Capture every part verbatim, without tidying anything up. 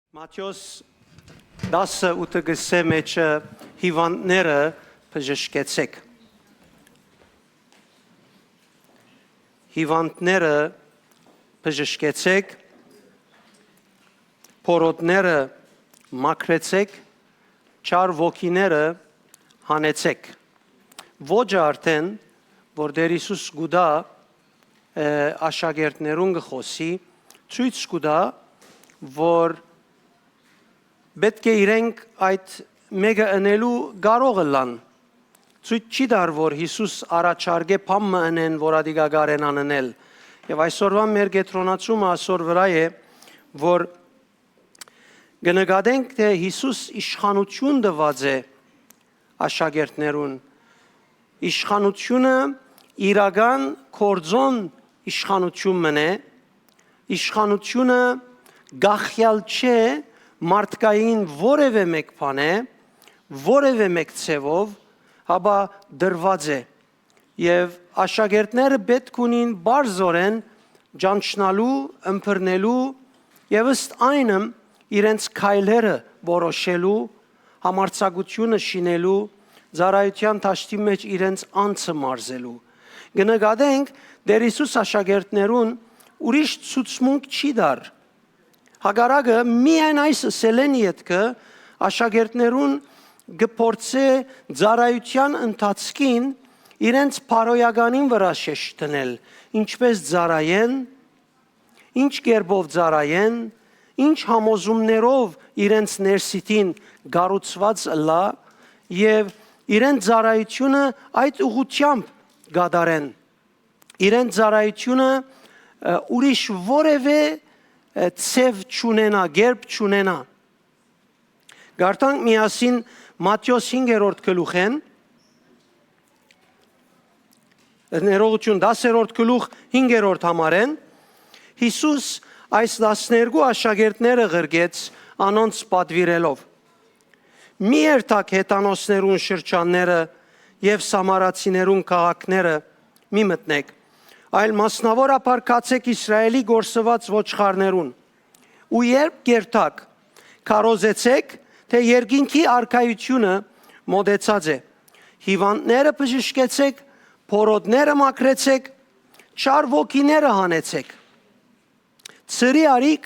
Մատթէոս տասը ութը կ'ըսէ մեջը. «Հիւանդները բժշկեցէք։ Հիւանդները բժշկեցէք, փորոտները մաքրեցէք, չար ոգիները հանեցէք»։ Ոճը արդէն, որ Տէր Յիսուս կու տայ, ը, աշակերտներուն կը խօսի, ցոյց կու տայ, որ պէտք է իրենք այդ մէկը ընելու կարող ըլլան։ Ցոյց չի տար, որ Յիսուս առաջարկէ բան մը ընեն, որ ատիկա կարենան ընել։ Եւ այսօրուան մեր կեդրոնացումը ասոր վրայ է, որ կը նկատենք, թէ Յիսուս իշխանութիւն տուած է աշակերտներուն։ Իշխանութիւնը իրական գործօն իշխանութիւն մըն է, իշխանութիւնը կախեալ չէ մարդկային որեւէ մէկ բանէ, որեւէ մէկ ձեւով, հապա տրուած է։ Եւ աշակերտները պէտք ունին պարզօրէն ճանչնալու, ըմբռնելու եւ ըստ այնմ իրենց քայլերը որոշելու, համարձակութիւնը շինելու, ծառայութեան դաշտի մէջ իրենց անձը մարզելու։ Կը նկատենք, Տէր Յիսուս աշակերտներուն ուրիշ ցուցմունք չի տար։ Հակառակը, միայն այս ըսելէն ետքը աշակերտներուն կը փորձէ ծառայութեան ընթացքին իրենց բարոյականին վրայ շեշտ դնել, ինչպէս ծառայեն, ինչ կերպով ծառայեն, ինչ համոզումներով իրենց ներսիդին կառուցուած ըլլայ եւ իրենց ծառայութիւնը այդ ուղղութեամբ կատարեն։ Իրենց ծառայութիւնը, ը, ուրիշ որեւէ, ը, ձեւ չունենայ, կերպ չունենայ։ Կարդանք միասին Մատթէոս հինգերորդ գլուխէն, ներողութիւն, դասերորդ գլուխ, հինգերորդ համարէն։ Յիսուս այս տասներկու աշակերտները ղրկեց անոնց պատուիրելով. «Մի երթաք հեթանոսներուն շրջանները եւ սամարացիներուն քաղաքները մի մտնէք, այլ մասնաւորաբար գացէք Իսրայէլի կորսուած ոչխարներուն։ Ու երբ կ'երթաք, քարոզեցէք, թէ երկինքի արքայութիւնը մօտեցած է։ Հիւանդները բժշկեցէք, փորոտները մաքրեցէք, չար ոգիները հանեցէք։ Ցրի առիք,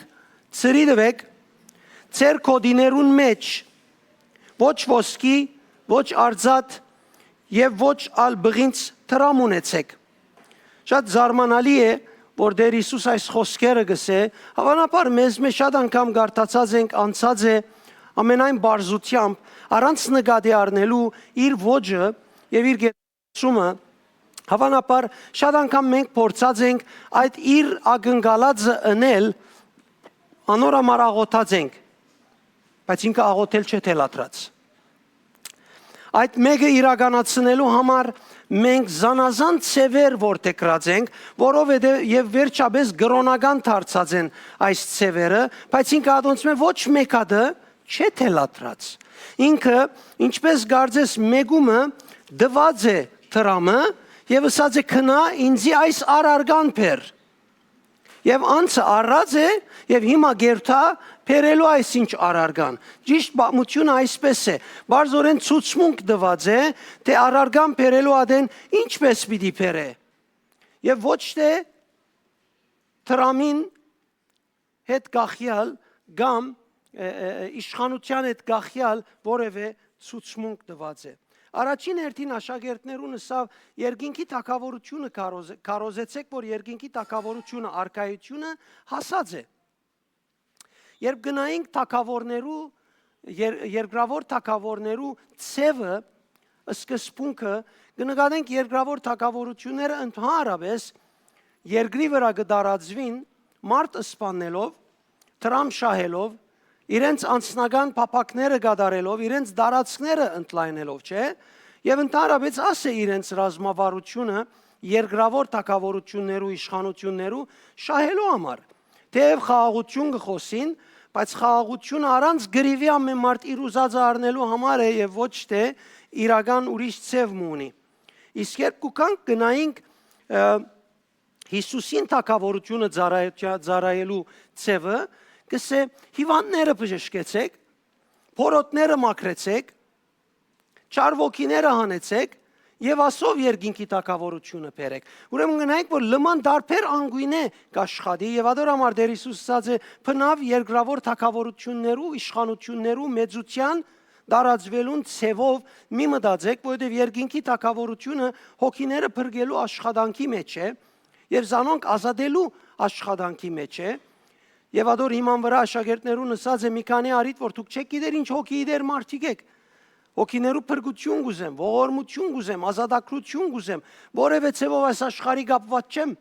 ցրի տուէք, ձեր գօտիներուն մէջ, ոչ ոսկի, ոչ արծաթ եւ ոչ ալ պղինձ դրամ ունեցէք»։ Շատ զարմանալի է, որ Տէր Յիսուս այս խօսքերը կ'ըսէ, հաւանաբար մեզմէ շատ անգամ կարդացած ենք, անցած է, ամենայն պարզութեամբ, առանց նկատի առնելու իր ոճը եւ իր կեցումը, հաւանաբար շատ անգամ մենք փորձած ենք այդ իր ակնկալածը ընել, անոր համար աղօթած ենք, բայց ինքը աղօթել չէ թելադրած։ Այդ մէկը իրականացնելու համար մենք զանազան ձեւեր որդեգրած ենք, որովհետեւ եւ վերջապէս կրօնական դարձած են այս ձեւերը, բայց ինքը ատոնցմէ ոչ մէկ հատը չէ թելադրած։ Ինքը, ինչպէս կարծես մեկումը տուած է դրամը եւ ըսած է. «Գնա, ինծի այս առարկան բեր»։ Եւ անձը առած է, եւ հիմա կ'երթայ բերելու այսինչ առարկան։ Ճիշտ պատմությունը այսպէս է։ Պարզօրէն ցուցմունք տուած է, թէ առարկան բերելու ատեն ինչպէս պիտի բերէ։ Եւ ոչ թէ դրամին հետ կախեալ կամ, ը, ը, ը, իշխանութեան հետ կախեալ որեւէ ցուցմունք տուած է։ Առաջին հերթին աշակերտներուն ըսաւ. «Երկինքի թագաւորութիւնը քարոզ-, քարոզեցէք, որ երկինքի թագաւորութիւնը, արքայութիւնը հասած է»։ Երբ գնայինք թագաւորներու, եր-, երկրաւոր թագաւորներու ձևը, սկզբունքը, կը նկատենք երկրաւոր թագաւորութիւնները ընդհանրապէս երկրի վրայ կը տարածուին մարդ սպաննելով, դրամ շահելով, իրենց անձնական փափաքները կատարելով, իրենց տարածքները ընդլայնելով, չէ՞։ Եւ ընդհանրապէս աս է իրենց ռազմավարությունը երկրաւոր թագաւորութիւններու, իշխանութիւններու շահելու համար։ Թեեւ խաղաղութիւն կը խօսին, բայց խաղաղութիւնը առանց կռիւի ամէն մարդ իր ուզածը առնելու համար է եւ ոչ թէ իրական ուրիշ ձեւ մը ունի։ Իսկ երբ կու գանք, գնայինք, ը, Յիսուսին թագաւորութիւնը ծառայ-, ծառայելու ձևը, կ'ըսէ. «Հիւանդները բժշկեցէք, փորոտները մաքրեցէք, չար ոգիները հանեցէք եւ ասով երկինքի թագաւորութիւնը բերէք»։ Ուրեմն, գնայք որ լման դարբեր անգույնէ կ'աշխատի, եւ ադոր համար Տեր Յիսուս ըսած է. «Բնաւ երկրաւոր թագաւորութիւններու, իշխանութիւններու մեծութեան տարածուելուն ձեւով մի մտածէք, որովհետեւ երկինքի թագաւորութիւնը հոգիները փրկելու աշխատանքի մէջ է եւ զանոնք ազատելու աշխատանքի մէջ է»։ Եւ ադոր հիման վրայ աշակերտներուն ըսած է. «Մի քանի առիթ որ դուք չէք գիտեր ինչ հոգիի դեր մարդիկ եք։ Հոգիներու փրկութիւն կ'ուզեմ, ողորմութիւն կ'ուզեմ, ազատագրութիւն կ'ուզեմ, որեւէ ձեւով այս աշխարհի կապուած չեմ։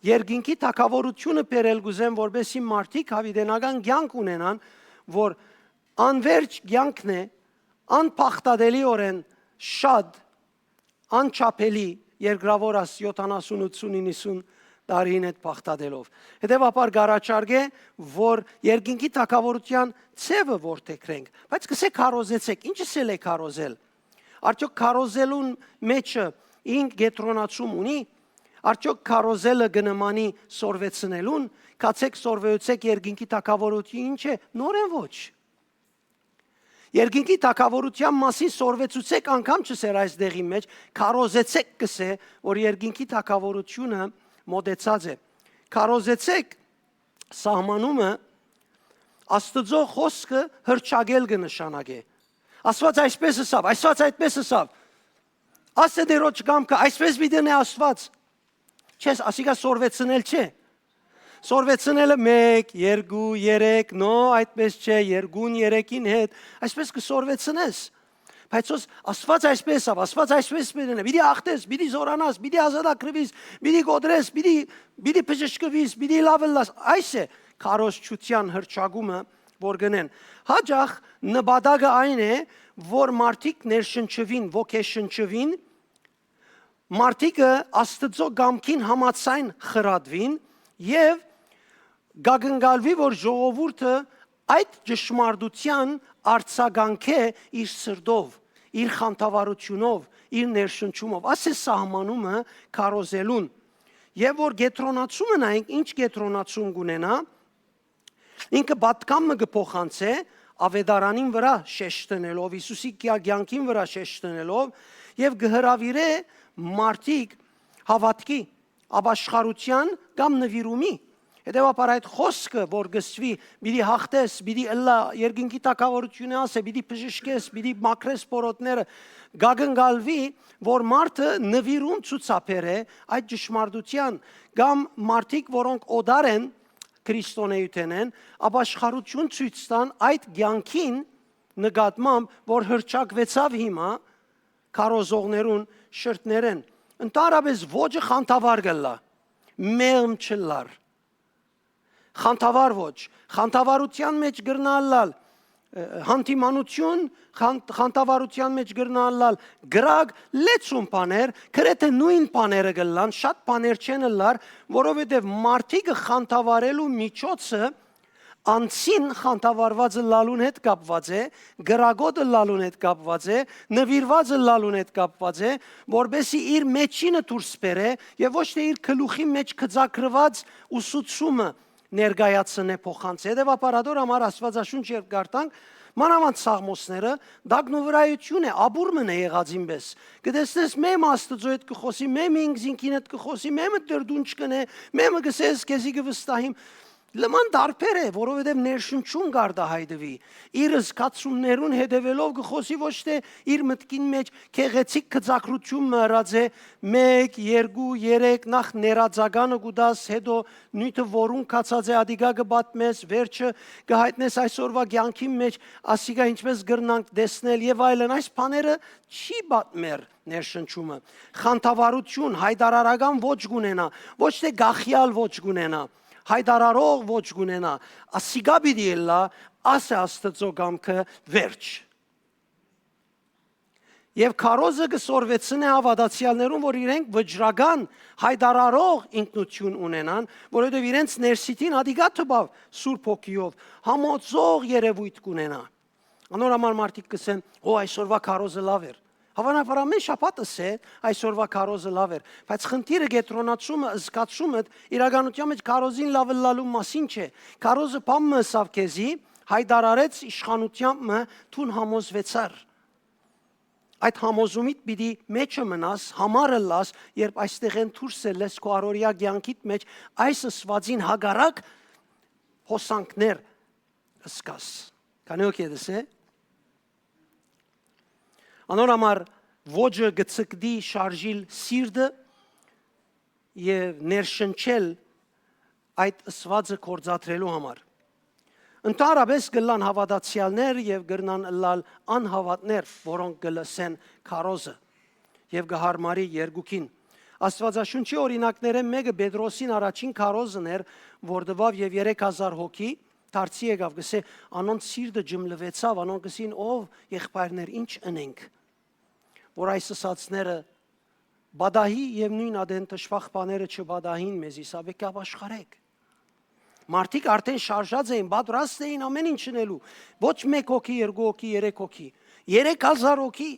Երկինքի թագաւորութիւնը բերել կ'ուզեմ, որպեսզի մարդիկ յաւիտենական կեանք ունենան, որ անվերջ կեանքն է, անփախտատելիօրէն շատ, անչափելի, երկրաւոր աս յոթանասուն, ութսուն, իննսուն տարին հետ փախտատելով»։ Հետեւաբար կ'առաջարկէ, որ երկինքի թագաւորութեան ձեւը որդեգրենք, բայց կ'ըսէ. «Քարոզեցէք»։ Ի՞նչ ըսել է քարոզել։ Արդեօք քարոզելուն մէջը ինք կեդրոնացում ունի։ Արդեօք քարոզելը կը նմանի սորվեցնելուն։ «Գացէք, սորվեցէք երկինքի թագաւորութիւնը» ինչ է, նորեն ոչ։ Երկինքի թագաւորութեան մասին սորվեցուցէք անգամ չ'ըսեր այս դեղին մէջ, քարոզեցէք կ'ըսէ, որ երկինքի թագաւորութիւնը մօտեցած է։ Քարոզեցէք սահմանումը Աստուծոյ խօսքը հռչակել կը նշանակէ։ Աստուած այսպէս ըսաւ, Աստուած այդպէս ըսաւ։ Ասէ Տիրոջ կամքը, այսպէս պիտի ընէ Աստուած։ Չես, ասիկա սորվեցնել չէ։ Սորվեցնելը մէկ, երկու, երեք, նո, այդպէս չէ, երկուն, երեքին հետ, այսպէս կը սորվեցնես։ Բայց հոս Աստուած այսպէս ավ, Աստուած այսպէս պիտի ընէ, պիտի ախտես, պիտի զորանաս, պիտի ազատագրուիս, պիտի կոտրես, պիտի, պիտի բժշկուիս, պիտի լաւ ըլլաս։ Այս է քարոզչութեան հռչակումը, որ կ'ընեն։ Յաճախ նպատակը այն է, որ մարդիկ ներշնչուին, ոգեշնչուին, մարդիկը Աստուծոյ կամքին համաձայն խրատուին եւ կ'ակնկալուի, որ ժողովուրդը այդ ճշմարտութեան արձագանքէ իր սրտով, իր խանդավառութիւնով, իր ներշնչումով։ Այս է սահմանումը քարոզելուն։ Եւ որ կեդրոնացումը նայենք, ինչ կեդրոնացում կ'ունենայ, ինքը պատգամ մը կը փոխանցէ, աւետարանին վրայ շեշտ դնելով, Յիսուսի կեա-, կեանքին վրայ շեշտ դնելով, եւ կը հրաւիրէ մարդիկ հաւատքի, ապաշխարութեան կամ նուիրումի։ Հետեւաբար այդ խօսքը, որ կ'ըսուի, պիտի յաղթես, պիտի ըլլայ երկինքի թագաւորութիւնը, ասէ, պիտի բժշկես, պիտի մաքրես փորոտները, կ'ակնկալուի, որ մարդը նուիրում ցուցաբերէ այդ ճշմարտութեան, կամ մարդիկ, որոնք օտար են քրիստոնէութենէն, ապաշխարութիւն ցոյց տան այդ կեանքին նկատմամբ, որ հռչակուեցաւ հիմա քարոզողներուն շրթներէն։ Ընդհանրապէս ոճը խանդավառ կ'ըլլայ, մեղմ չ'ըլլար։ Խանդավառ ոչ, խանդավառութեան մէջ կրնայ ըլլալ, ը, հանդիմանութիւն, խան-, խանդավառութեան մէջ կրնայ ըլլալ կրակ, լեցուն բաներ, գրեթէ նոյն բաները կ'ըլլան, շատ բաներ չեն ըլլար, որովհետեւ մարդիկը խանդավառելու միջոցը անձին խանդավառուած ըլլալուն հետ կապուած է, կրակոտ ըլլալուն հետ կապուած է, նուիրուած ըլլալուն հետ կապուած է, որպեսզի իր մէջինը դուրս բերէ եւ ոչ թէ իր գլուխի մէջ գծագրուած ուսուցումը ներկայացնէ փոխանցը։ Հետեւաբար ադոր համար Աստուածաշունչ երբ կարդանք, մանաւանդ Սաղմոսները, դակնուվրայութիւն է, ապուր մըն է եղածին պէս։ Կը տեսնես, մէ մը Աստուծոյ հետ կը խօսի, մէ մը ինքզինքին հետ կը խօսի, մէ մը դրդունչ կ'ընէ, մէ մը կ'ըսէ, «Ես քեզի կը վստահիմ»։ Լման դարբեր է, որովհետեւ ներշնչում կ'արտահայտուի։ Իր զգացումներուն հետեւելով կը խօսի, ոչ թէ իր մտքին մէջ գեղեցիկ գծագրութիւն մը ըրած է, մէկ, երկու, երեք, նախ ներածականը կու տաս, հետո նիւթը որուն գացած է, ատիկա կը պատմես, վերջը կը յայտնես այսօրուայ կեանքին մէջ ասիկա ինչպէս կրնանք տեսնել եւ այլն։ Այս բաները չի պատմեր ներշնչումը։ Խանդավառութիւն, յայտարարական ոճ կ'ունենայ, ոչ թէ կախեալ ոճ կ'ունենայ, յայտարարող ոճ կ'ունենայ, ասիկա պիտի ըլլայ, ասէ Աստուծոյ կամքը, վերջ։ Եւ քարոզը կը սորվեցնէ հաւատացեալներուն, որ իրենք վճռական յայտարարող ինքնություն ունենան, որովհետեւ իրենց ներսիդին ատիկա տպաւ Սուրբ Հոգիով, համոզող երեւոյթ կ'ունենայ։ Անոր համար մարդիկ կ'ըսեն. «Օ, այսօրուայ քարոզը լաւ էր, Հաւանաբար ամէն շաբաթ ըսէ, այսօրուայ քարոզը լաւ էր, բայց խնդիրը, կեդրոնացումը, զգացումը իրականութեան մէջ քարոզին լաւ ըլլալու մասին չէ։ Քարոզը բան մը ըսաւ քեզի, յայտարարեց իշխանութեան մը, դուն համոզուեցար։ Այդ համոզումիդ պիտի մէջը մնաս, յամառ ըլլաս, երբ այստեղէն դուրս ելլես, քո առօրեայ կեանքիդ մէջ այս ըսուածին հակառակ հոսանքներ զգաս։ Քանի՞ հոգի է դսե։ Անոր համար ոճը կը ցկտի շարժիլ սիրտը եւ ներշնչել այդ ըսուածը գործադրելու համար։ Ընդհանրապէս կ'ըլլան հաւատացեալներ եւ կրնան ըլլալ անհաւատներ, որոնք կը լսեն քարոզը եւ կը յարմարի երկուքին։ Աստուածաշունչի օրինակներէն մէկը Պետրոսին առաջին քարոզն էր, որ տուաւ եւ երեք հազար հոգի դարձի եկաւ, կ'ըսէ, անոնց սիրտը ջմլուեցաւ, անոնք ըսին, «Ով, եղբայրներ, ի՞նչ ընենք»։ Որ այս ըսածները պատահի եւ նոյն ատեն դժբախտ բաները չպատահին մեզի, սա պէտք է ապաշխարենք։ Մարդիկ արդէն շարժած էին, պատրաստ էին ամէն ինչ ընելու։ Ոչ մէկ հոգի, երկու հոգի, երեք հոգի, երեք հազար հոգի,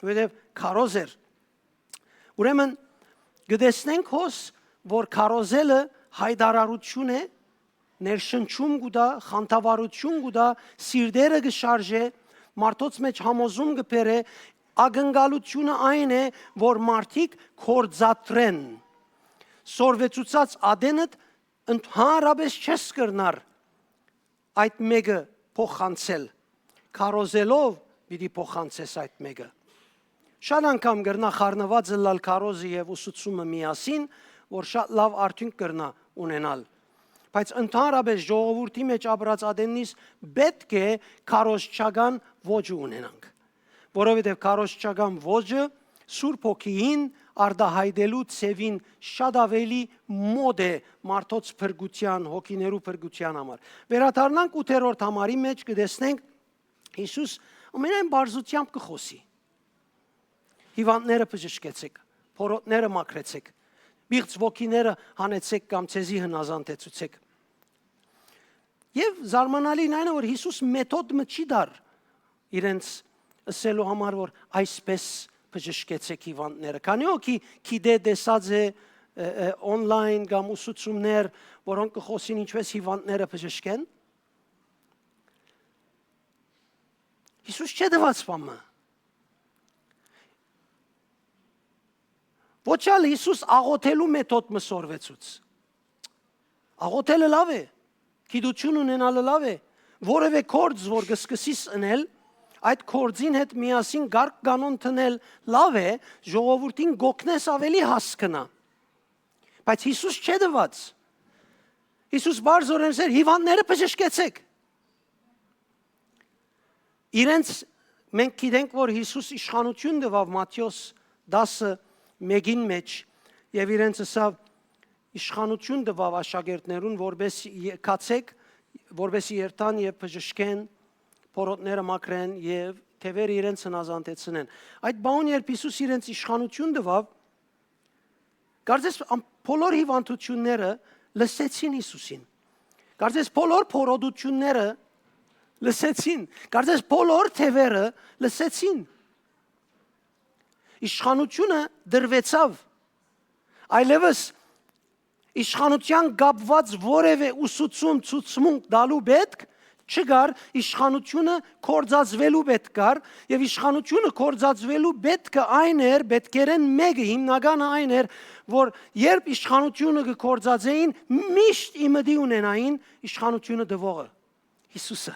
որովհետեւ քարոզ էր։ Ուրեմն, կը տեսնենք հոս, որ քարոզելը յայտարարություն է, ներշնչում կու տայ, խանդավառություն կու տայ, սիրտերը կը շարժէ, մարդոց մէջ համոզում կը բերէ, ակնկալությունը այն է, որ մարդիկ գործադրեն։ Սորվեցուցած ատենդ ընդհանրապէս չես կրնար այդ մէկը փոխանցել, քարոզելով պիտի փոխանցես այդ մէկը։ Շատ անգամ կրնայ խառնուած ըլլալ քարոզը եւ ուսուցումը միասին, որ շատ լաւ արդիւնք կրնայ ունենալ։ Բայց ընդհանրապէս ժողովուրդի մէջ ապրած ատեննիս պէտք է քարոզչական ոճը ունենանք, որովհետեւ քարոզչական ոճը Սուրբ Հոգիին արտայայտելու ձեւին շատ աւելի մօտ է մարդոց փրկութեան, հոգիներու փրկութեան համար։ Վերադառնանք ութերորդ համարի մէջ, կը տեսնենք Յիսուս ամենայն պարզութեամբ կը խօսի. «Հիւանդները բժշկեցէք, փորոտները մաքրեցէք, պիղծ ոգիները հանեցէք կամ ձեզի հնազանդեցուցէք»։ Եւ զարմանալին այն է, որ Յիսուս մեթոդ մը չի տար իրենց ըսելու համար, որ այսպես բժշկեցէք հիւանդները։ Քանի՞ հոգի գիտէ, տեսած է, ը, ը, օնլայն կամ ուսուցումներ, որոնք կը խօսին ինչպես հիւանդները բժշկեն։ Յիսուս չէ տուած բան մը։ Ոչ ալ Յիսուս աղոթելու մեթոդ մը սորվեցուց։ Աղոթելը լաւ է, գիտութիւն ունենալը լաւ է, որեւէ գործ, որ կը սկսիս ընել, այդ գործին հետ միասին կարգ կանոն դնել լաւ է, ժողովուրդին կ'օգնես աւելի հասկնայ։ Բայց Յիսուս չէ տուած։ Յիսուս պարզօրէն ըսեր. «Հիւանդները բժշկեցէք»։ Իրենց, մենք գիտենք, որ Յիսուս իշխանութիւն տուաւ Մատթէոս տասը մէկին մէջ, եւ իրենց ըսաւ, իշխանութիւն տուաւ աշակերտներուն, որպէս ե-, գացէք, որպէսի երթան եւ բժշկեն, փորոտները մաքրեն եւ թեւերը իրենց հնազանդեցնեն։ Այդ բանուն երբ Յիսուս իրենց իշխանութիւն տուաւ, կարծես ամ-, բոլոր հիւանդութիւնները լսեցին Յիսուսին։ Կարծես բոլոր փորոտությունները լսեցին։ Կարծես բոլոր թեւերը լսեցին։ Իշխանութիւնը դրուեցաւ։ Այլեւս իշխանութեան կապուած որեւէ ուսուցում, ցուցմունք տալու պէտք չկար, իշխանութիւնը գործածուելու պէտք կար, եւ իշխանութիւնը գործածուելու պէտքը այն էր, պէտքերէն մէկը, հիմնականը այն էր, որ երբ իշխանութիւնը կը գործածէին, միշտ ի մտի ունենային իշխանութիւնը տուողը, Յիսուսը։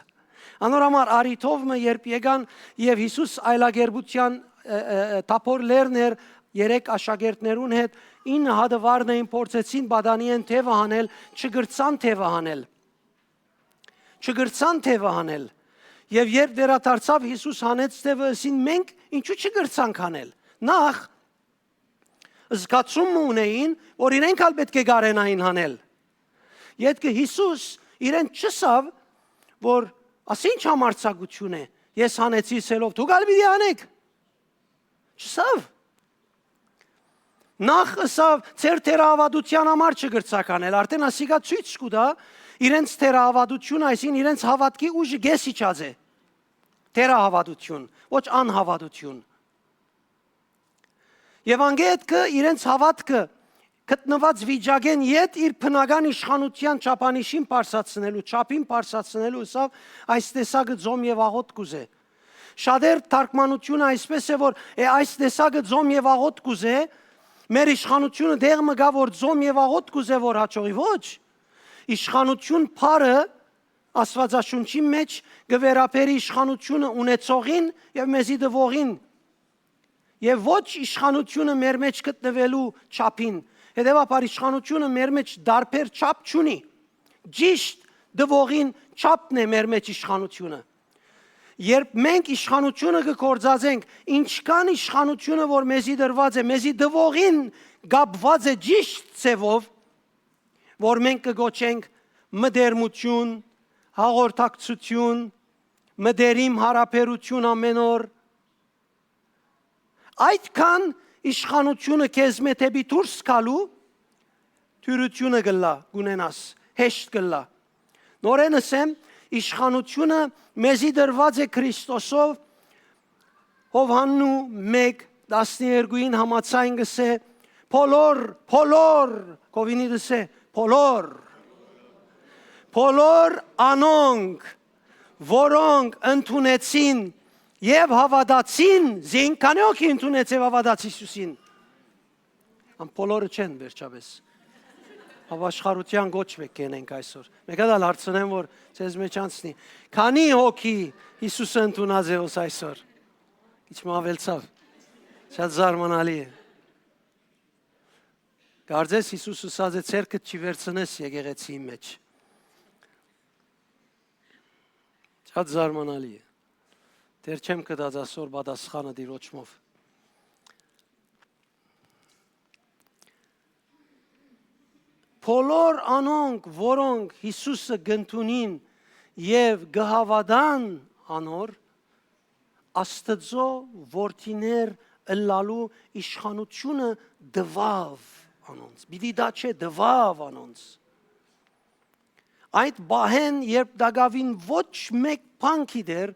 Անոր համար առիթով մը երբ եկան եւ Յիսուս այլակերպութեան, ը, ը, ը, թափոր լեռն էր, երեք աշակերտներուն հետ, ինը հատը վառն էին, փորձեցին պատանիէն թեւը հանել, չկրցան թեւը հանել։ Չկրցան թեւը հանել։ Եւ երբ վերադարձաւ Յիսուս հանեց թեւը, ըսին. «Մենք ինչու չկրցանք հանել»։ Նախ, զգացում մը ունեին, որ իրենք ալ պէտք է կարենային հանել։ Ետքը Յիսուս իրեն չըսաւ, որ ասի ինչ համարձակություն է, ես հանեցի ըսելով, դուք ալ պիտի հանեք։ Չըսաւ։ Նախ ըսաւ, ձեր թերահաւատութեան համար չկրցաք անել, արդեն ասիկա ցոյց կու տայ իրենց թերահաւատությունը, այսինքն իրենց հաւատքի ուժը կես իջած է։ Թերահաւատություն, ոչ անհաւատություն։ Եվ անկէ ետքը իրենց հաւատքը գտնուած վիճակէն յետ իր բնական իշխանութեան չափանիշին բարձրացնելու, չափին բարձրացնելու ըսաւ այս տեսակը ծոմ եւ աղօթք կ'ուզէ։ Շատեր թարգմանութիւնը այսպէս է, որ է, այս տեսակը ծոմ եւ աղօթք կ'ուզէ, մեր իշխանութիւնը դեղ մը գայ, որ ծոմ եւ աղօթք կ'ուզէ, որ հաջողի։ Ոչ։ Իշխանութիւն բառը Աստուածաշունչի մէջ կը վերաբերի իշխանութիւնը ունեցողին եւ մեզի տուողին, եւ ոչ իշխանութիւնը մեր մէջ գտնուելու չափին։ Հետեւաբար իշխանութիւնը մեր մէջ տարբեր չափ չունի։ Ճիշդ տուողին չափն է մեր մէջ իշխանութիւնը։ Երբ մենք իշխանութիւնը կը գործածենք, ինչքան իշխանութիւնը որ մեզի տրուած է, մեզի տուողին կապուած է ճիշդ ձեւով, որ մենք կը կոչենք մտերմութիւն, հաղորդակցութիւն, մտերիմ յարաբերութիւն ամէն օր, այդքան իշխանութիւնը քեզմէ դէպի դուրս գալու դիւրութիւնը կ'ըլլայ, կ'ունենաս, հեշտ կ'ըլլայ։ Նորէն ըսեմ, իշխանութիւնը մեզի տրուած է Քրիստոսով, Յովհաննու մէկ տասներկուին համաձայն կ'ըսէ, բոլոր, բոլոր, կովինի դսէ, բոլոր, բոլոր անոնք, որոնք ընդունեցին եւ հաւատացին զինք, քանի՞ հոգի ընդունեց եւ հաւատաց Յիսուսին։ Ան բոլորը չեն վերջապէս։ Հապաշխարութեան կոչ մը կ'ընենք այսօր։ Մէկ հատ ալ հարցնեմ, որ ձեզ մէջ անցնի։ Քանի՞ հոգի Յիսուսը ընդունած է հոս այսօր։ Քիչ մը աւելցաւ։ Շատ զարմանալի է։ Կարծես Յիսուս ըսած է. «Ձեռքդ չի վերցնես եկեղեցիի մէջ»։ Շատ զարմանալի է։ Դեռ չեմ գտած այսօր պատասխանը Տիրոջմով։ Բոլոր անոնք, որոնք Յիսուսը կ'ընդունին եւ կը հաւատան անոր, Աստուծոյ որդիներ ըլլալու իշխանութիւնը տուաւ անոնց։ Պիտի տայ չէ, տուաւ անոնց։ Այդ պահէն, երբ տակաւին ոչ մէկ բան գիտեր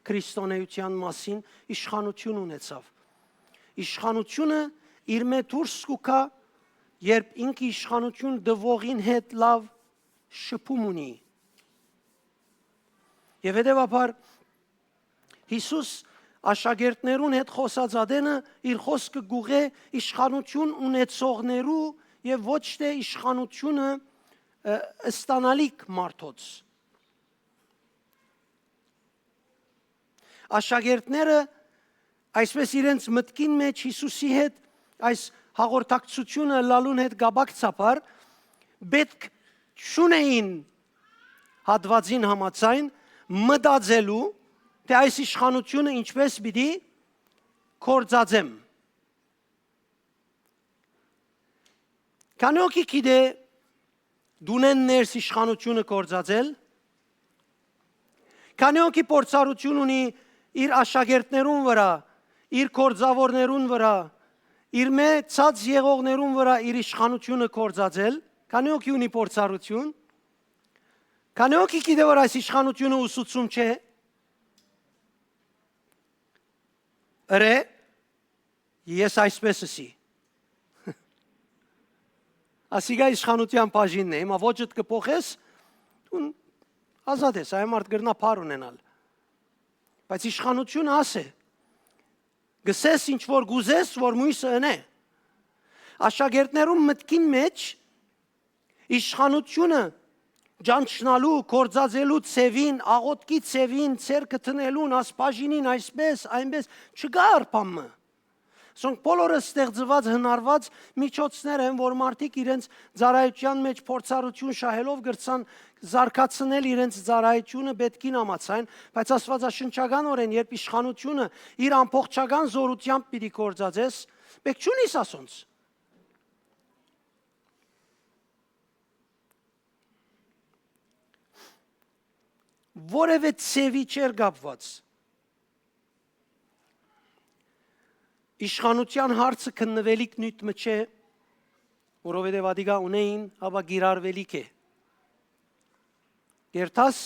քրիստոնէութեան մասին, իշխանութիւն ունեցաւ։ Իշխանութիւնը իրմէ դուրս կու գայ, երբ ինքը իշխանութիւն տուողին հետ լաւ շփում ունի։ Եւ հետեւաբար Յիսուս աշակերտներուն հետ խօսած ատենը իր խօսքը կ'ուղղէ իշխանութիւն ունեցողներու եւ ոչ թէ իշխանութիւնը, ը, ստանալիք մարդոց։ Աշակերտները այսպէս իրենց մտքին մէջ Յիսուսի հետ այս հաղորդակցութիւնը ըլլալուն հետ կապակցաբար պէտք չունէին հատուածին համաձայն մտածելու, թէ այս իշխանութիւնը ինչպէս պիտի գործածեմ։ Քանի՞ հոգի գիտէ տունէն ներս իշխանութիւնը գործածել։ Քանի՞ հոգի փորձառութիւն ունի իր աշակերտներուն վրայ, իր գործաւորներուն վրայ, իր մէ ցած եղողներուն վրայ իր իշխանութիւնը գործածել։ Քանի՞ հոգի ունի փորձառութիւն։ Քանի՞ հոգի գիտէ որ այս իշխանութիւնը ուսուցում չէ։ Ըրէ, ես այսպէս ըսի։ Ասիկա իշխանութեան բաժինն է, հիմա ոճդ կը փոխես, դուն ազատ ես, այ մարդ կրնայ բառ ունենալ։ Բայց իշխանութիւնը ասէ, գսես ինչ որ գուզես, որ մոյսը ընէ։ Աշակերտներուն մտքին մէջ իշխանութիւնը ճանչնալու, գործածելու ձեւին, աղօթքի ձեւին, ձեռքը դնելուն, աս բաժինին, այսպէս, այնպէս, չկար բան մը։ Սոնք բոլորը ստեղծուած, հնարուած միջոցներ են, որ մարդիկ իրենց ծառայութեան մէջ փորձառութիւն շահելով կրցան զարգացնել իրենց ծառայութիւնը պէտքին համաձայն, բայց աստուածաշնչականօրէն, երբ իշխանութիւնը իր ամբողջական զօրութեամբ պիտի գործածես, պէտք չունիս ասոնց։ Որևէ ձևի չէր կապուած։ Իշխանութեան հարցը քննուելիք նիւթ մը չէ, որովհետեւ ատիկա ունէին, ապա կիրառուելիք է։ Երթաս,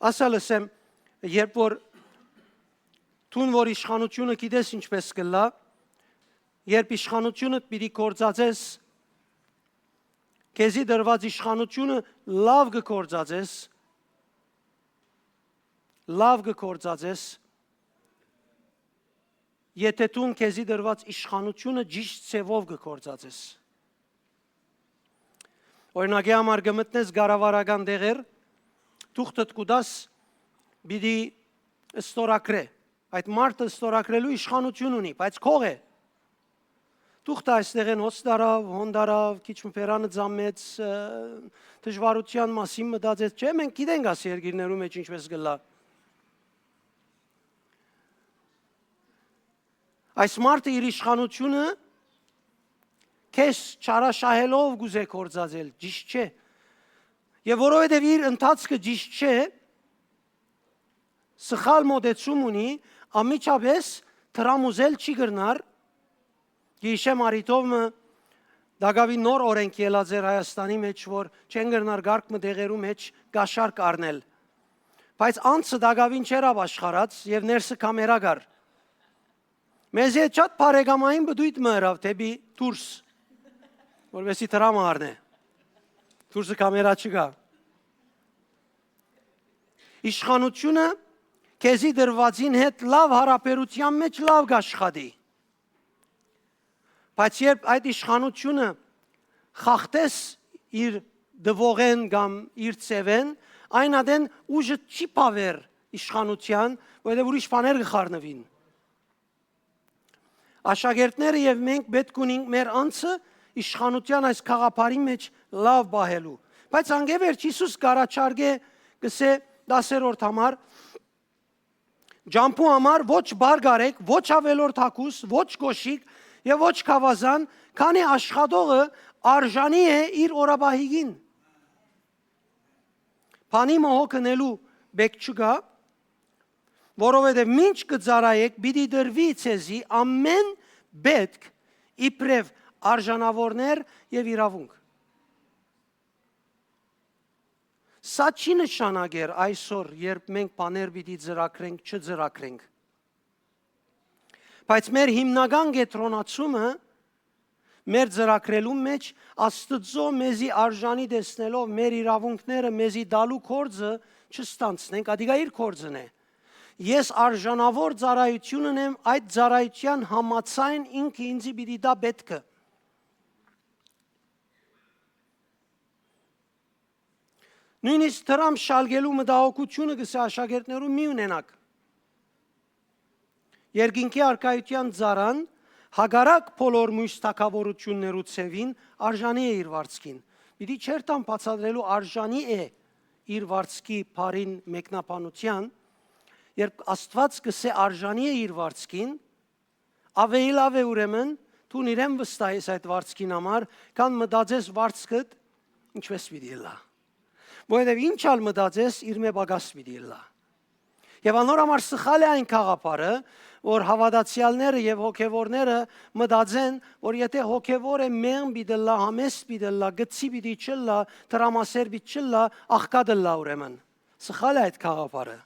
ասա լսեմ, երբ որ Դուն որ իշխանութիւնը գիտես ինչպէս կ'ըլլայ, երբ իշխանութիւնդ պիտի գործածես, քեզի տրուած իշխանութիւնը լաւ կը գործածես, լաւ կը գործածես, եթէ դուն քեզի տրուած իշխանութիւնը ճիշդ ձեւով կը գործածես։ Օրինակի համար, կը մտնես կառավարական տեղեր, թուղթդ կու տաս, պիտի ստորագրէ։ Այդ մարդը ստորագրելու իշխանութիւն ունի, բայց քող է։ Թուղթը այստեղէն հոս տարաւ, հոն տարաւ, քիչ մը բերանը ձամեց, ը, դժուարութեան մասին մտածեց։ Չէ, մենք գիտենք այս երկիրներու մէջ ինչպէս կ'ըլլայ։ Այս մարդը իր իշխանութիւնը քեզ չարաշահելով կ'ուզէ գործածել, ճիշդ չէ։ Եւ որովհետեւ իր ընթացքը ճիշտ չէ, սխալ մօտեցում ունի, անմիջապէս դրամ ուզել չի կրնար։ Գիշեմ առիթով մը տակաւին նոր օրենք ելած էր Հայաստանի մէջ, որ չեն կրնար կարգ մը տեղերու մէջ կաշառք առնել։ Բայց անցը տակաւին չէր ապաշխարած եւ ներսը կամերա կար։ Մեզի հետ շատ բարեկամային պտույտ մը ըրաւ դէպի դուրս, որպեսզի դրամը առնէ։ Դուրսը կամերա չկայ։ Իշխանութիւնը քեզի տրուածին հետ լաւ յարաբերութեան մէջ լաւ կ'աշխատի։ Բայց երբ այդ իշխանութիւնը խախտես իր տուողէն կամ իր ձեւէն, այն ատեն ուժը չի բաւեր իշխանութեան, որովհետեւ ուրիշ բաներ կը խառնուին։ Աշակերտները եւ մենք պէտք ունենք մեր անձը իշխանութեան այս գաղափարի մէջ լաւ պահելու։ Բայց անկէ վերջ Յիսուս կ'առաջարկէ, կ'ըսէ, դասերորդ համար, ճամբու համար ոչ բար կարեք, ոչ աւելորդ հագուստ, ոչ կոշիկ եւ ոչ գաւազան, քանի աշխատողը արժանի է իր օրապահիկին։ Բանի մը հոգ ընելու պէք չկայ, որովհետեւ մինչ կը ծառայէք, պիտի տրուի ձեզի ամէն պէտք իբրեւ արժանաւորներ եւ իրաւունք։ Սա չի նշանակեր այսօր, երբ մենք բաներ պիտի ծրագրենք, չծրագրենք։ Բայց մեր հիմնական կեդրոնացումը մեր ծրագրելու մէջ Աստուծոյ մեզի արժանի տեսնելով, մեր իրաւունքները մեզի տալու գործը չստանցնենք, ատիկա իր գործն է։ Ես արժանաւոր ծառայութիւն ունեմ, այդ ծառայութեան համաձայն ինքը ինձի պիտի տայ պէտքը։ Նոյնիսկ դրամ շալկելու մտահոգութիւնը, կ'ըսէ, աշակերտներուն մի ունենաք։ Երկինքի արքայութեան ծառան, հակառակ բոլոր մոյս թագաւորութիւններու ձեւին, արժանի է իր վարձքին։ Պիտի չերթամ բացատրելու արժանի է իր վարձքի բառին մեկնաբանութեան, երբ Աստուած կ'ըսէ արժանի է իր վարձքին, Աւելի լաւ է ուրեմն, դուն իրեն վստահես այդ վարձքին համար, քան մտածես վարձքդ ինչպէս պիտի ըլլայ։ Որովհետեւ ինչ ալ մտածես, իրմէ պակաս պիտի ըլլայ։ Եւ անոր համար սխալ է այն գաղափարը, որ հաւատացեալները եւ հոգեւորները մտածեն, որ եթէ հոգեւորը մեղմ պիտի ըլլայ, համեստ պիտի ըլլայ, գցի պիտի չըլլայ, դրամասեր պիտի չըլլայ, աղքատ ըլլայ ուրեմն։ Սխալ է այդ գաղափարը։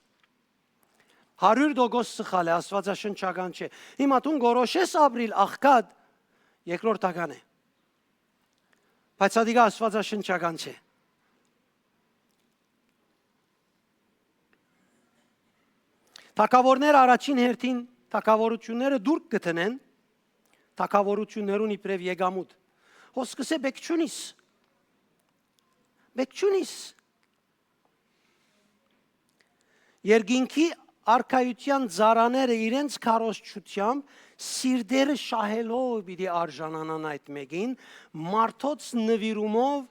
Հարիւր տոկոս սխալ է, աստուածաշնչական չէ։ Հիմա դուն կորոշես ապրիլ աղքատ, երկրորդական է։ Բայց ատիկա աստուածաշնչական չէ։ Թագաւորները առաջին հերթին թագաւորութիւնները դուրք կը դնեն, թագաւորութիւններուն իբրեւ եկամուտ։ Հոս կ'ըսէ, «Պէք չունիս։ Պէք չունիս»։ Երկինքի արքայութեան ծառաները իրենց քարոզչութեամբ, սիրտերը շահելով պիտի արժանանան այդ մէկին, մարդոց նուիրումով,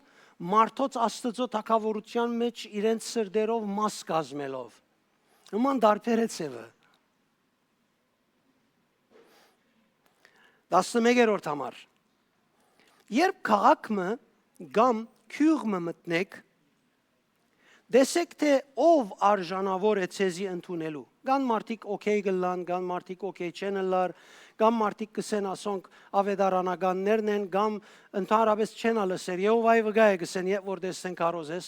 մարդոց Աստուծոյ թագաւորութեան մէջ իրենց սրտերով մաս կազմելով։ Նման տարբեր է ձևը։ Տասնմեկերորդ համար։ Երբ քաղաք մը կամ գիւղ մը մտնէք, տեսէք թէ ով արժանաւոր է ձեզի ընդունելու։ Կան մարդիկ օքեյ կ'ըլլան, կան մարդիկ օքեյ չեն ըլլար, կան մարդիկ կ'ըսեն, ասոնք աւետարանականներն են, կամ ընդհանրապէս չեն ալ ըսեր, Եհովայի վկայ է կ'ըսեն, երբ որ տեսնեն քարոզես։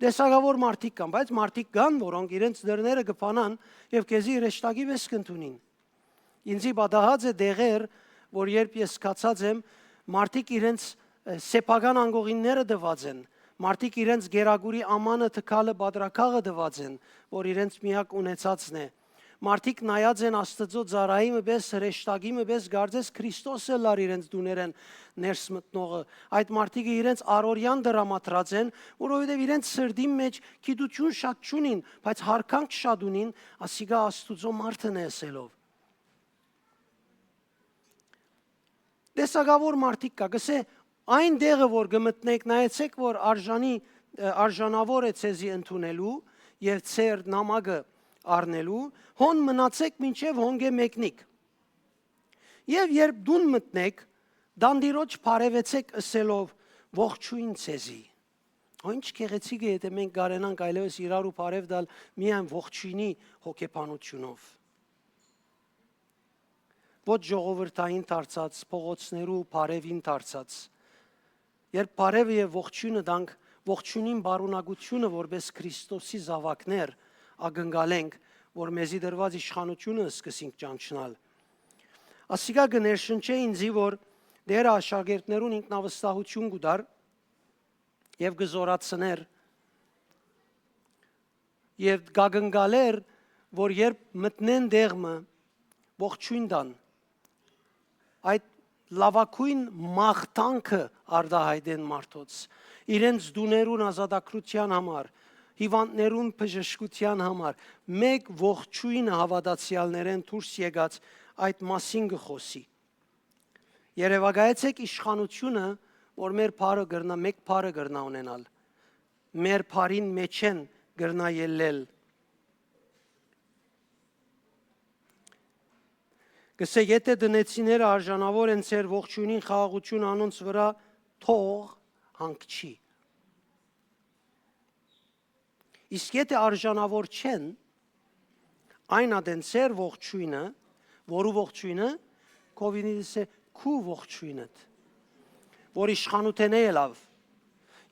Տեսակաւոր մարդիկ կան, բայց մարդիկ կան, որոնք իրենց դռները կը բանան եւ քեզի հրեշտակի պէս կ'ընդունին։ Ինձի պատահած է տեղեր, որ երբ ես գացած եմ, մարդիկ իրենց, ը, սեփական անկողինները տուած են, մարդիկ իրենց գերագուրի ամանը, թքալը, պատրակաղը տուած են, որ իրենց միակ ունեցածն է։ Մարդիկ նայած են Աստուծոյ ծառայի մը պէս, հրեշտակի մը պէս, կարծես Քրիստոս ըլլար իրենց տուներէն ներս մտնողը։ Այդ մարդիկը իրենց առօրեան տրամադրած են, որովհետեւ իրենց սրտին մէջ գիտութիւն շատ չունին, բայց յարգանք շատ ունին, ասիկա Աստուծոյ մարդն է ըսելով։ Տեսակաւոր մարդիկ կայ, կ'ըսէ, այն տեղը որ կը մտնէք, նայեցէք որ արժանի, ը, արժանաւոր է ձեզի ընդունելու եւ ձեր նամակը առնելու, հոն մնացէք մինչեւ հոնկէ մեկնիք։ Եւ երբ տուն մտնէք, տանտիրոջ բարեւեցէք ըսելով. «Ողջոյն ձեզի»։ Ո, ինչ գեղեցիկ է, եթէ մենք կարենանք այլեւս իրարու բարեւ տալ միայն ողջոյնի հոգեբանութիւնով։ Ոչ ժողովրդային դարձած, փողոցներու բարեւին դարձած։ Երբ բարեւը եւ ողջոյնը տանք, ողջոյնին պարունակութիւնը որպէս Քրիստոսի զաւակներ ակնկալենք, որ մեզի տրուած իշխանութիւնը սկսենք ճանչնալ։ Ասիկա կը ներշնչէ ինձի, որ Տէրը աշակերտներուն ինքնավստահութիւն կու տար եւ կը զօրացնէր եւ կ'ակնկալէր, որ երբ մտնեն տեղ մը, ողջոյն տան, այդ լաւագոյն մաղթանքը արտայայտեն մարդոց, իրենց տուներուն ազատագրութեան համար, հիւանդներուն բժշկութեան համար, մէկ ողջոյնը հաւատացեալներէն դուրս եկած այդ մասին կը խօսի։ Երեւակայեցէք իշխանութիւնը, որ մեր բարը կրնայ, մէկ բարը կրնայ ունենալ, մեր բարին մէջէն կրնայ ելլել։ Կ'ըսէ, եթէ տնեցիները արժանաւոր են ձեր ողջոյնին խաղաղութիւն անոնց վրայ թող հանգչի։ Իսկ եթէ արժանաւոր չեն, այն ատեն ձեր ողջոյնը, որու ողջոյնը, COVID-19 քու ողջոյնդ, որ իշխանութենէ ելաւ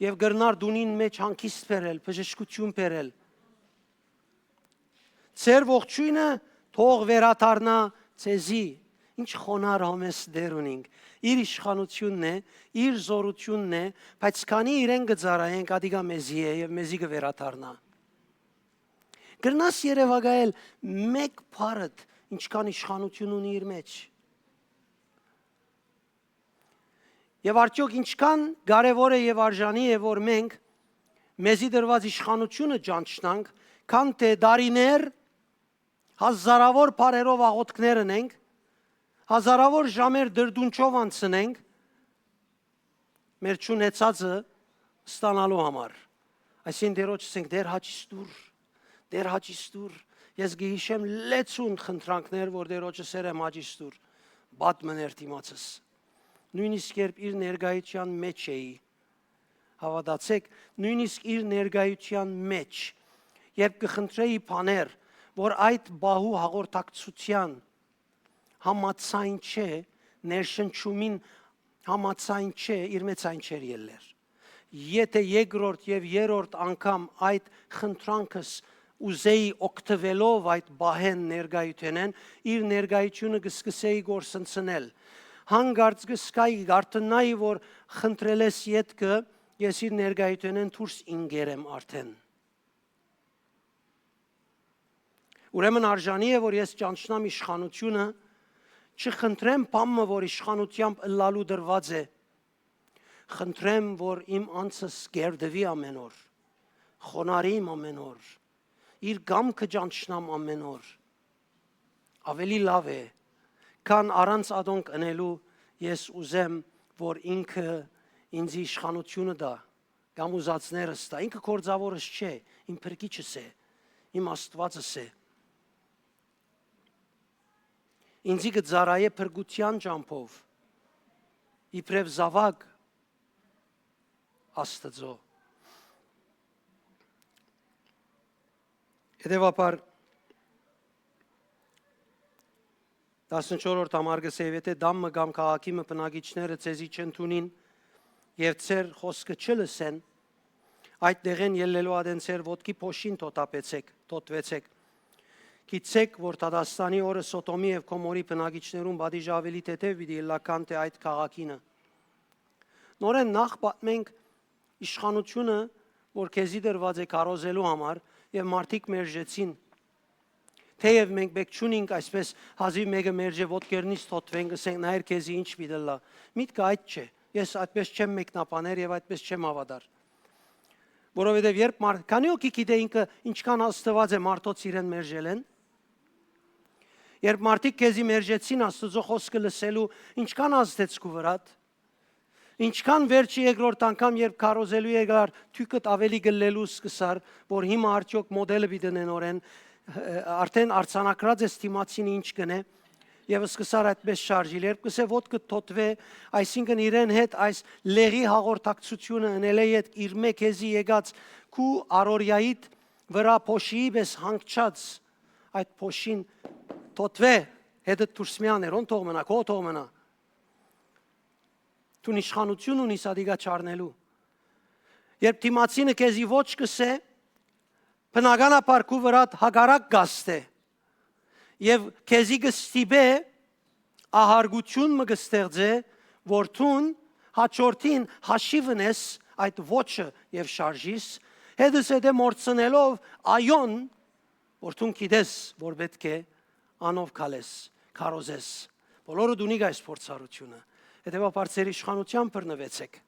եւ կրնար տունին մէջ հանգիստ բերել, բժշկութիւն բերել։ Ձեր ողջոյնը թող վերադառնայ ձեզի։ Ինչ խոնար համեստ Տէր ունինք։ Իր իշխանութիւնն է, իր զօրութիւնն է, բայց քանի իրեն կը ծառայենք, ատիկա մեզի է եւ մեզի կը վերադառնայ։ Կրնաս երեւակայել մէկ բառդ, ինչքան իշխանութիւն ունի իր մէջ։ Եւ արդեօք ինչքան կարեւոր է եւ արժանի է, որ մենք մեզի տրուած իշխանութիւնը ճանչնանք, քան թէ տարիներ հազարաւոր բառերով աղօթքներ ընենք, հազարաւոր ժամեր դրդունչով անցնենք, մեր չունեցածը ստանալու համար։ Այսինքն Տէրոջ ասենք. «Տէր, հաճիս տուր, Տէր, հաճիս տուր»։ Ես կը յիշեմ լեցուն խնդրանքներ, որ Տէրոջս ըսեր եմ. «Հաճիս տուր»։ Պատմներ դիմացս։ Նոյնիսկ երբ իր ներկայութեան մէջ էի, հաւատացէք, նոյնիսկ իր ներկայութեան մէջ, երբ կը խնդրէի բաներ, որ այդ պահու հաղորդակցութեան համաձայն չէ, ներշնչումին համաձայն չէ, իր մեծ այն չէր ելլեր։ Եթէ երկրորդ եւ երրորդ անգամ այդ խնդրանքս ուզեի օգտվելով այդ պահէն ներկայութենէն, իր ներկայությունը կը սկսեի կորսնցնել։ Հանկարծ կը սկայի, կարթննայի, որ խնդրելէս ետքը ես իր ներկայութենէն դուրս ինկեր եմ արդեն։ Ուրեմն արժանի է, որ ես ճանչնամ իշխանությունը, չխնդրեմ բան մը, որ իշխանութեամբ ըլլալու դրված է։ Խնդրեմ, որ իմ անձս կերտուի ամեն օր, խոնարհիմ ամեն օր, իր կամքը ճանչնամ ամեն օր։ Ավելի լավ է, քան առանց ադոնք ընելու ես ուզեմ, որ ինքը ինձ իշխանությունը տայ, կամ ուզածներս տայ։ Ինքը գործավորս չէ, իմ փրկիչս է, իմ Աստուածս է։ Ինձի կը ծառայէ փրկութեան ճամբով, իբրեւ զաւակ Աստուծոյ։ Հետեւաբար, տասնչորրորդ համար կը սեւ. «Եթէ տան մը կամ քաղաքի մը բնակիչները ձեզի չընդունին եւ ձեր խօսքը չլսեն, Այդ տեղէն ելլելու ատեն ձեր ոտքի փոշին թոթափեցէք, թոթվեցէք։ Գիտցէք, որ դատաստանի օրը Սոտոմի եւ Գոմորի բնակիչներուն պատիժը աւելի թեթեւ պիտի ըլլայ, քան թէ այդ քաղաքինը։ Նորէն նախ պատմենք իշխանութիւնը, որ քեզի տրուած է քարոզելու համար, եւ մարդիկ մերժեցին։ Թէեւ մենք պէտք չունինք այսպէս հազիւ մէկը մերժէ, ոտքերնից թոթվենք, ըսենք, նայեր քեզի ինչ պիտի ըլլայ։ Միտքը այդ չէ։ Ես այդպէս չեմ մեկնաբաներ եւ այդպէս չեմ հաւատար։ Որովհետեւ երբ մարդ-, քանի՞ հոգի գիտէ ինքը ինչքան ազդուած է մարդոց իրեն մերժելէն։ Երբ մարդիկ քեզի մերժեցին Աստուծոյ խօսքը լսելու, ինչքան ազդեց քու վրադ։ Ինչքան վերջի երկրորդ անգամ, երբ քարոզելու եկար, թոյքդ աւելի գլլելու սկսար, որ հիմա արդեօք մոդելը պիտի նեն օրեն, արդեն արձանագրած ես դիմացինը ինչ կ'ընէ, եւ սկսար այդպես շարժիլ։ Երբ կ'ըսէ ոտքը թոթվէ, այսինքն իրեն հետ այս լեղի հաղորդակցութիւնը ընելէ ետք իր մէ քեզի եկած քու առօրեայիդ վրայ փոշիի պէս հանգչած, այդ փոշին թոթվէ, հետը դուրս մի աներ, ո՞ն թող մնայ, քո թող մնայ։ Դուն իշխանութիւն ունիս ատիկա չառնելու։ Երբ դիմացինը քեզի ոչ կ'ըսէ, բնականաբար քու վրադ հակառակ կ'ազդէ եւ քեզի կը ստիպէ, ահարկութիւն մը կը ստեղծէ, որ դուն հաջորդին հաշիվ ընես այդ ոչը եւ շարժիս, հետզհետե մոռցնելով այոն, որ դուն գիտես, որ պէտք է անով քալես, քարոզես։ Բոլորը դունի այս փորձառութիւնը։ Հետեւաբար ձեր իշխանութեան բռնուեցէք։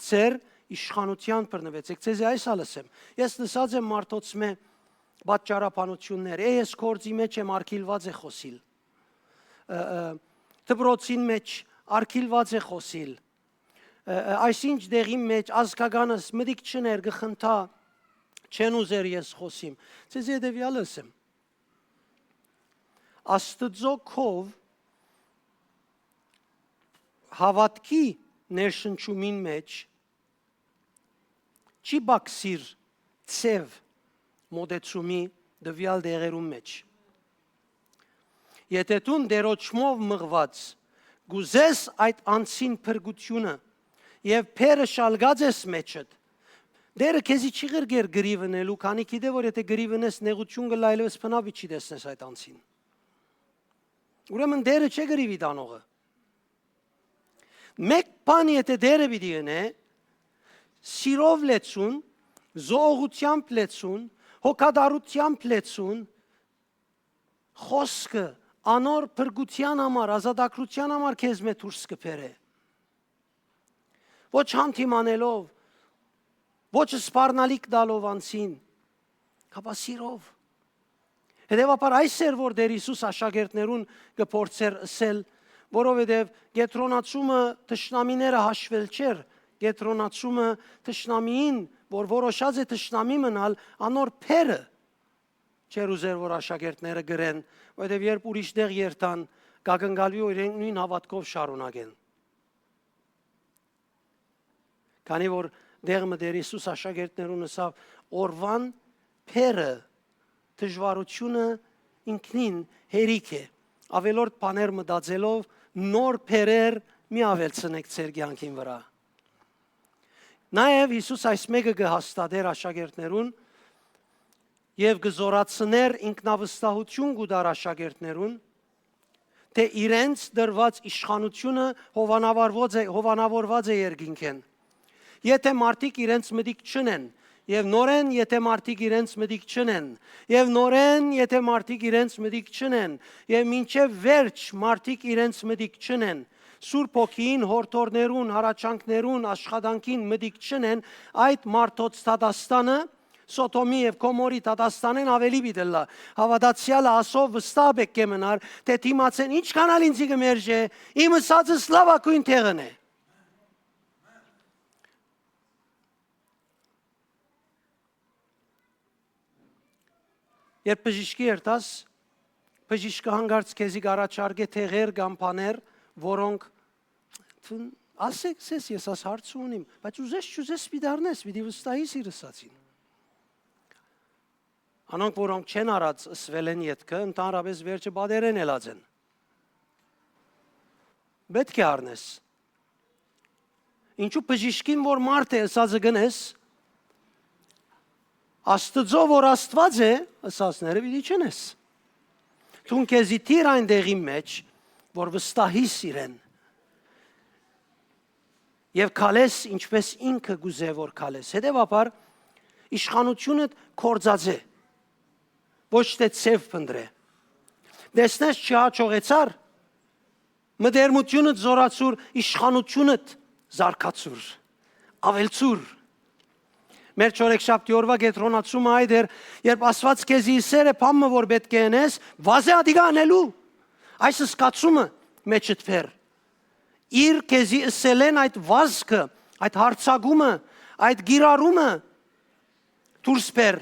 Ձեր իշխանութեան բռնուեցէք։ Ձեզի այս ալ ըսեմ։ Ես լսած եմ մարդոց մէ պատճառաբանութիւններ։ Է, ես գործի մեջ եմ, արգիլուած է խօսիլ։ Ը, ը, դպրոցին մեջ արգիլուած է խօսիլ։ Ը, ը, այսինչ դեղի մեջ ազգականս մտիկ չներ, կը խնդայ, չեն ուզեր ես խօսիմ։ Ձեզի հետեւեալը ըսեմ։ Աստուծոյ քով հաւատքի ներշնչումին մեջ չի պակսիր ձեւ մոտեցումի տուեալ տեղերուն մեջ։ Եթէ դուն Տէրոջմով մղուած կ'ուզես այդ անձին փրկութիւնը եւ փերը շալկած ես մեջդ, Տէրը քեզի չի ղրկեր կռիւ ընելու, քանի գիտէ որ եթէ կռիվ ընես, նեղութիւն կ'ըլլայ, այլեւս բնաւ չի տեսնես այդ անձին։ Ուրեմն Տէրը չէ կռիւի տանողը։ Մէկ բան եթէ Տէրը պիտի ընէ, սիրով լեցուն, զոհողութեամբ լեցուն, հոգատարութեամբ լեցուն, խօսքը անոր փրկութեան համար, ազատագրութեան համար քեզմէ դուրս կը բերէ։ Ոչ հանդիմանելով, ոչ սպառնալիք տալով անձին, հապա սիրով։ Հետեւաբար այս էր, որ Տէր Յիսուս աշակերտներուն կը փորձէր ըսել, որովհետեւ կեդրոնացումը թշնամիները հաշվել չէր, կեդրոնացումը թշնամիին, որ որոշած է թշնամի մնալ, անոր փերը չէր ուզեր, որ աշակերտները կրեն, որովհետեւ երբ ուրիշ տեղ երթան, կակնկալուի, որ իրենք նոյն հաւատքով շարունակեն։ Քանի որ դեղ մը Տէր Յիսուս աշակերտներուն ըսաւ, օրուան փերը, դժուարութիւնը ինքնին հերիք է։ Ավելորդ բաներ մտածելով նոր փերեր մի աւելցնեք ձեր կեանքին վրայ։ Նաեւ Յիսուս այս մէկը կը հաստատէր աշակերտներուն եւ կը զորացնէր, ինքնավստահութիւն կու տար աշակերտներուն, թէ իրենց տրուած իշխանութիւնը հովանաւարուած է, հովանաւորուած է երկինքէն։ Եթէ մարդիկ իրենց մտիկ չընեն, եւ նորէն եթէ մարդիկ իրենց մտիկ չընեն, եւ նորէն եթէ մարդիկ իրենց մտիկ չընեն, եւ մինչեւ վերջ մարդիկ իրենց մտիկ չընեն, Սուրբ Հոգիին, յորդորներուն, հառաչանքներուն, աշխատանքին մտիկ չընեն, այդ մարդոց դատաստանը, Սոդոմի եւ Գոմորի դատաստանէն աւելի պիտի ըլլայ։ Հաւատացեալը ասով վստահ պէտք է մնար, թէ դիմացէն ինչքան ալ ինձի կը մերժէ, իմ ըսածս լաւագոյն տեղն է։ Երբ բժիշկի երթաս, բժիշկը հանկարծ քեզի կ'առաջարկէ տեղեր կամ բաներ, որոնք, ասեք, սես, ես աս հարցը ունիմ, բայց ուզես չուզես պիտի առնես, պիտի վստահիս իր ըսածին։ Անոնք, որոնք չեն առած ըսուելէն ետքը, ընդհանրապես վերջը պատերեն ելած են։ Պէտք է առնես։ Ինչու բժիշկին որ մարդ է ըսածը կ'ընես, Աստուծոյ որ Աստուած է ըսածները պիտի չ'ընես։ Դուն քեզի դիր այն տեղին մէջ, որ վստահիս իրեն, եւ քալես ինչպէս ինքը կ'ուզէ որ քալես։ Հետեւաբար, իշխանութիւնդ գործածէ, ոչ թէ ձեւ փնտռէ։ Տեսնես, չհաջողեցար, մտերմութիւնդ զօրացուր, իշխանութիւնդ զարգացուր, աւելցուր։ Մեր չորեքշաբթի օրուայ կեդրոնացումը այդ էր, երբ Աստուած քեզի ըսեր է բան մը որ պէտք է ընես, վազէ ատիկա ընելու։ Այս զգացումը մեջդ բեր։ Իր քեզի ըսելէն այդ վազքը, այդ յարձակումը, այդ կիրառումը դուրս բեր։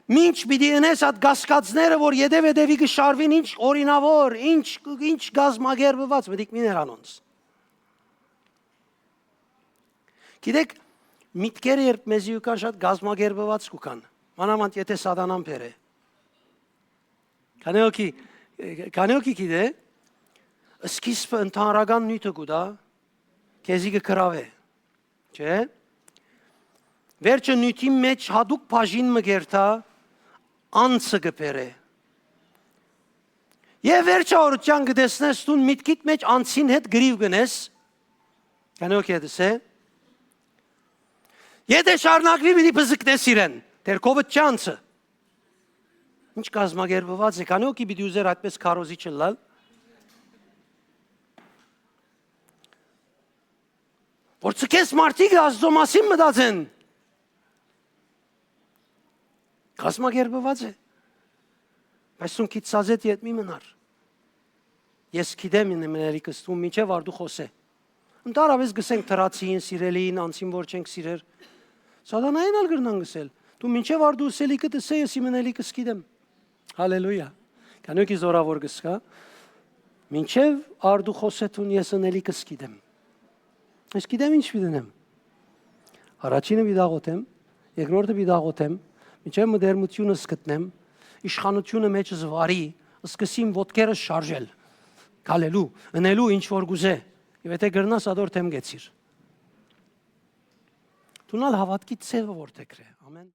Մինչ պիտի ընես այդ կասկածները, որ ետեւ-ետեւի կը շարուին, ինչ օրինաւոր, ինչ, ինչ կազմակերպուած, մտիկ մի ներ անոնց։ Գիտեք, միտքերը երբ մեզի ու կան, շատ կազմակերպուած կու կան, մանաւանդ եթե սատանան բերէ։ Քանի օքի, քանի օքի գիտէ, սկիզբը ընդհանրական նիւթը կու տայ, քեզի կը գրաւէ, չէ՞։ Վերջը նիւթին մէջ հատուկ բաժին մը կերթայ, անցը կը բերէ։ Եւ վերջաորութեան կը տեսնես դուն միտքիդ մէջ անցին հետ գրիւ կ'ընես, քանի օքի հետս է։ Եթե շարունակուի, պիտի բզկնես իրեն, դեռ քովդ չի անցը։ Ինչ կազմակերպուած է, քանի օքի պիտի ուզեր այդպես քարոզիչ ըլլալ, որ ցկես մարդիկ Աստուծոյ մասին մտածեն։ Կազմակերպուած է։ Բայց դուն քիչ սազետ ետ մի մնար։ Ես գիտեմ, ին մնելիքս դու մինչեւ արդու խոսե։ Ընդհանրապես կ'ըսենք թրացին, սիրելին, անցին որ չենք սիրեր։ Սատանային ալ կրնան կ'ըսել։ Դու մինչեւ արդու ըսելիքդ ըսե, ես իմ մնելիքս գիտեմ։ Հալելույա։ Քանի օքի զորաւոր կ'ըսկայ։ Մինչեւ արդու խոսե դուն, ես ընելիքս գիտեմ։ Ես գիտեմ ինչ պիտի ընեմ։ Առաջինը պիտի աղոթեմ, երկրորդը պիտի աղոթեմ, մինչեւ մտերմութիւնս գտնեմ, իշխանութիւնը մեջս վարի, սկսին ոտքերս շարժել, քալելու, ընելու ինչ որ կ'ուզէ, եւ եթե կրնաս, ատոր դէմ կեցիր։ Դուն ալ հաւատքի ձեւը որ թեքրէ։ Ամեն։